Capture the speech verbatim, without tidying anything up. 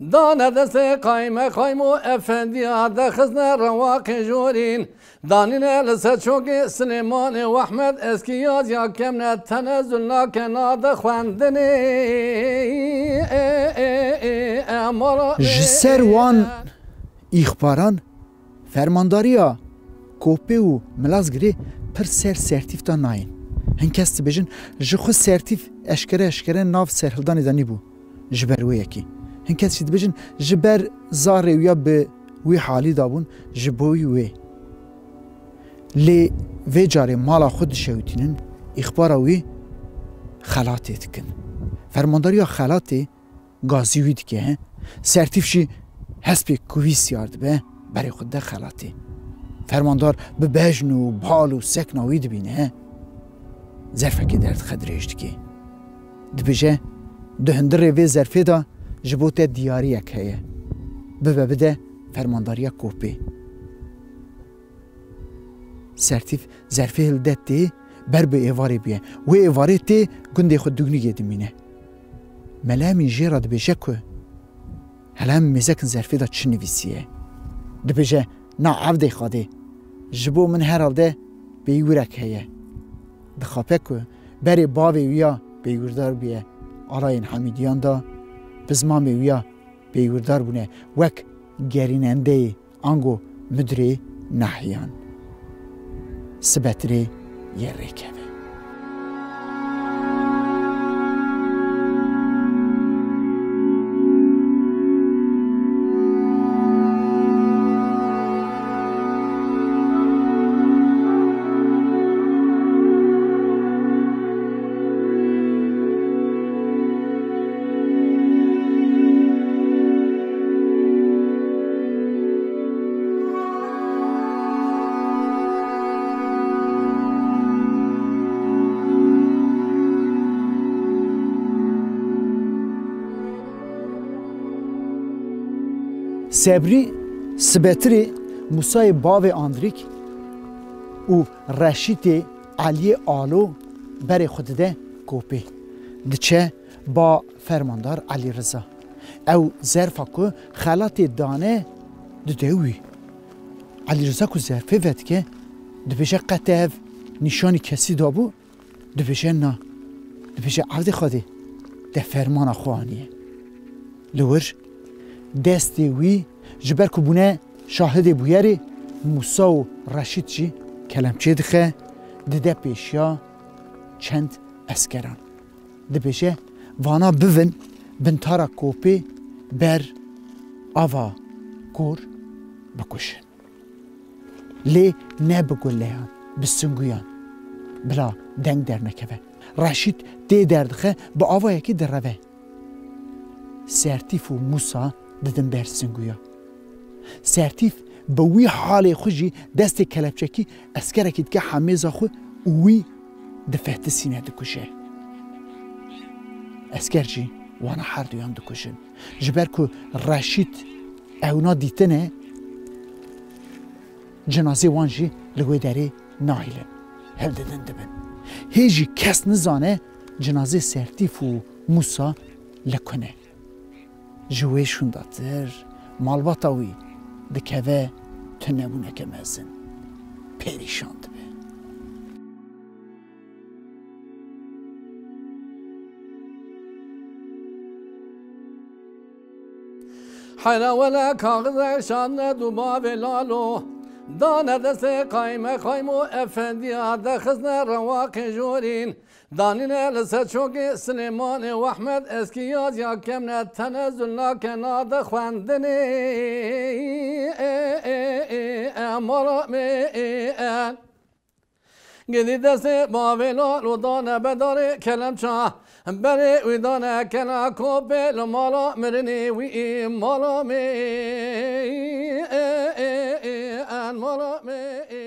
Dane destê qaymeqaymo efendiya, dexizne rewaqê jorîn. Danîne li ser çokê Silêmanê û Ehmed Eskî, yaziya kemne tenezul nake nade xwendinê. Ji ser wan îxbaran fermandariya Kopê û Milazgirê pir ser Sertîf de nayên. Hin kes dibêjin, ji xwe Sertîf eşkere eşkere nav serhildanê de nîbû. Ji ber wê yekê. Hin kes jî dibêjin, ji ber zarê wî ya bi wî halî de bûn, ji bo wî wê. Lê vê carê mala xwe dişewitînin, îxbara wî xelatê dikin. Fermandariya xelatê gazî wî dike, Sertîf jî hespê kuvî siyar dibe, berê xwe dide xelatê. Fermandar bi bejn û bal û sekna wî dibîne, zerfekê derdixe, dirêj dike. Dibêje, di hundirê vê zerfê de ji bo te diyariyek heye. Bibe bide fermandariya Kopê. Sertîf zerfê hilde tê, ber bi êvarê bûye. Wê êvarê tê gundê xwe Dugnîgê dimîne. Mele Emîn jê re dibêje ku, hele em mêzekin zerfê de çi nivîsiye? Dibêje, na evdê Xwedê, ji bo min herhalde peywirek heye. Dixape ku berê bavê wî ya peywirdar bûye alayên Hemîdiyan de, bi zimamê wî ya peywirdar bûne wek gerînendeyê ango mudirê nahiyan. Sibetirê yê rêkeve. Sebrî, Sibetirê, Mûsayê bavê Andrîk û Reşîtê Eliyê Alo berê xwe dide Kopê. Diçe ba fermandar Elî Riza. Ew zerfa ku xelatê dane dide wî. Elî Riza ku zerfê vedike, dibêje, qet ev nîşanî kesî dabû? Dibêje, na. Dibêje, evdê Xwedê, te fermana xwe aniye. Li wir destê wî, ji ber ku bûne şahidê bûyerê, Mûsa û Reşîd jî kelemçê dixe, dide pêşiya çend eskeran. Dibêje, vana bivin bintara Kopê, ber ava Kor bikujin. Lê ne bi guleyan, bi singuyan. Bila deng dernekeve. Reşîd tê derdixe, bi avayekî direve. Sertîf û Mûsa didin ber singuya. Sertîf bi wî halê xwe jî destê kelepçekî eskerekî dike hemêza xwe û wî difetisîne, dikuje. Esker jî wana herduyan dikujin. Ji ber ku Reşîd ewna dîtine, cinazê wan jî li wê derê nahîlin. Hildidin dibin. Hê jî kes nizane cinazê Sertîf û Mûsa li ku ne. Ji wê şûndatir malbata wî dikeve tunebûneke mezin. Perîşan dibe. Heyra wele kaxizek şandine dû bavê Lalo. Dane destê qaymeqaymo efendiya, dexizne rewaqê jorîn. Danîne li ser çokê Silêmanê û Ehmed Eskî, yaziya kemne tenezul nake nade xwendinê. E, e, e, e, mala me, e, e. Gidî destê bavê Lalo dane bedarê kelemça. Berê wî dane kena Kopê, li mala mirinê wî, mala me, e, e, e, en mala me, e.